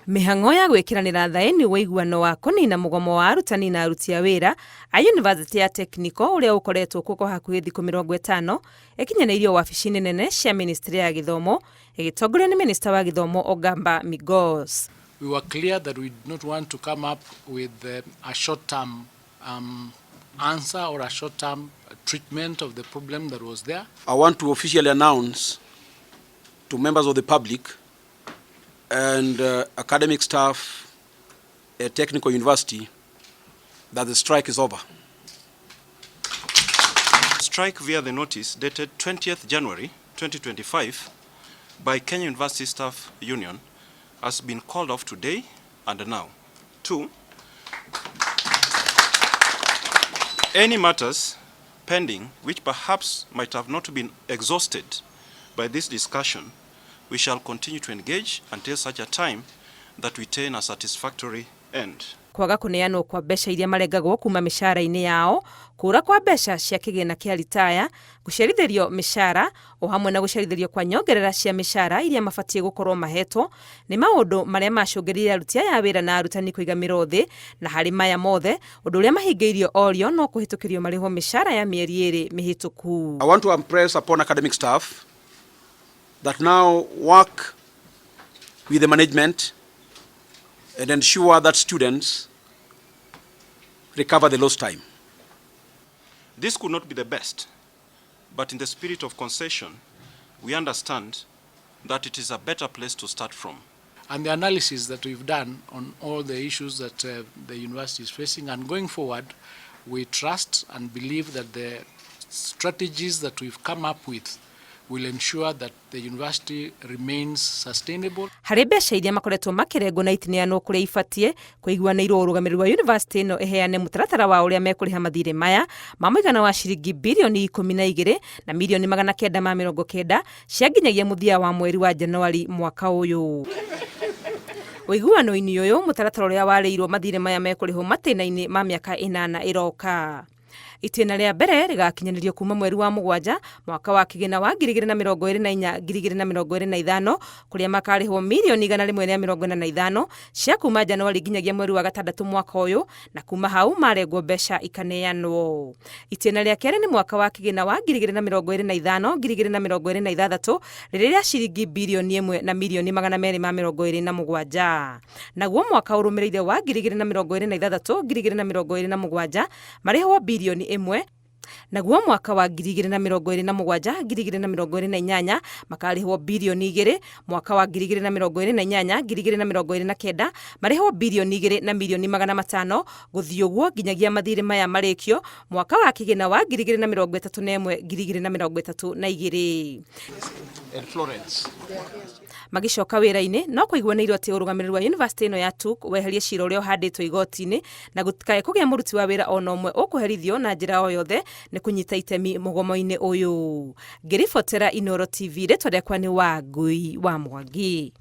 Mĩhang'o ya gwĩkĩranĩra thaĩni ũiguano wa kũnina mũgomo wa arutani na aruti a wĩra a yunivasĩtĩ ya Technical ũrĩa ũkoretwo kuo kwa hakuhĩ thikũ 50 ĩkinyanĩirio wabici-inĩ nene cia ministry ya gĩthomo ĩgĩtongorio nĩ minista wa gĩthomo Ogamba Migos. We were clear that we did not want to come up with a short-term answer or a short-term treatment of the problem that was there. I want to officially announce to members of the public and academic staff at Technical University that the strike is over. Strike via the notice dated 20th January 2025 by Kenya University Staff Union has been called off today and now. 2, any matters pending which perhaps might have not been exhausted by this discussion, we shall continue to engage until such a time that we attain a satisfactory end. Kwaga kũneanwo kwa mbeca iria marengagwo kuma mĩcara-inĩ yao, kũra kwa mbeca cia kĩgĩna kĩa ritaya, gũcerithĩrio mĩcara o hamwe na gũcerithĩrio kwa nyongerera cia mĩcara iria mabatiĩ gũkorwo mahetwo nĩ maũndũ marĩa macũngĩrĩirie aruti aya a wĩra na arutani kũiga mĩro thĩ, na harĩ maya mothe ũndũ ũrĩa mahingĩirio orio no kũhĩtũkĩrio marĩhwo mĩcara ya mĩeri 2 mĩhĩtũku. I want to impress upon academic staff that now work with the management and ensure that students recover the lost time. This could not be the best, but in the spirit of concession, we understand that it is a better place to start from. And the analysis that we've done on all the issues that the university is facing, and going forward, we trust and believe that the strategies that we've come up with will ensure that the university remains sustainable. Harĩ mbeca iria makoretwo makĩrengwo na itineanwo kũrĩa ibatiĩ, kũiguanĩirwo ũrũgamĩrĩri wa university ĩno ĩheane mũtaratara wa ũrĩa mekũrĩha mathirĩ maya ma mũigana wa ciringi birioni 12 na mirioni 990 cia nginyagia mũthia wa mweri wa Januari mwaka ũyũ. Ũiguano-inĩ ũyũ, mũtaratara ũrĩa warĩirwo mathirĩ maya mekũrĩhwo matĩna-inĩ ma mĩaka 8 ĩroka. Itĩna rĩa mbere rĩgakinyanĩrio kuma mweri wa 7 mwaka wa kĩgĩna wa 2024 2025, kũrĩa makarĩhwo mirioni 145 cia kuma Januari nginyagia mweri wa 6 mwaka ũyũ, na kuma hau marengwo mbeca ikaneanwo. Itĩna rĩa kerĩ nĩ mwaka wa kĩgĩna wa 2025 2026, rĩrĩ rĩa ciringi birioni 1 na mirioni 227. Naguo mwaka ũrũmĩrĩire wa 2026 2027 marĩhwo birioni 1, naguo mwaka wa 2027 2028 makarĩhwo birioni 2, mwaka wa 2028 2029 marĩhwo birioni 2 na mirioni 500, gũthiĩ ũguo nginyagia mathirĩ maya marĩkio mwaka wa kĩgĩna wa 2031 2032. And Florence. Magĩcoka wĩra-inĩ no kũiguanĩirwo atĩ ũrũgamĩrĩri wa university ĩno ya TUK weherie cira ũrĩa ũhandĩtwo igoti-inĩ na gũtikae kũgĩa mũruti wa wĩra ona ũmwe ũkũherithio na njĩra o yothe nĩ kũnyita itemi mũgomo-inĩ ũyũ. Ngĩribotera Inooro TV, rĩtwa rĩakwa nĩ Wangui wa Mwangi.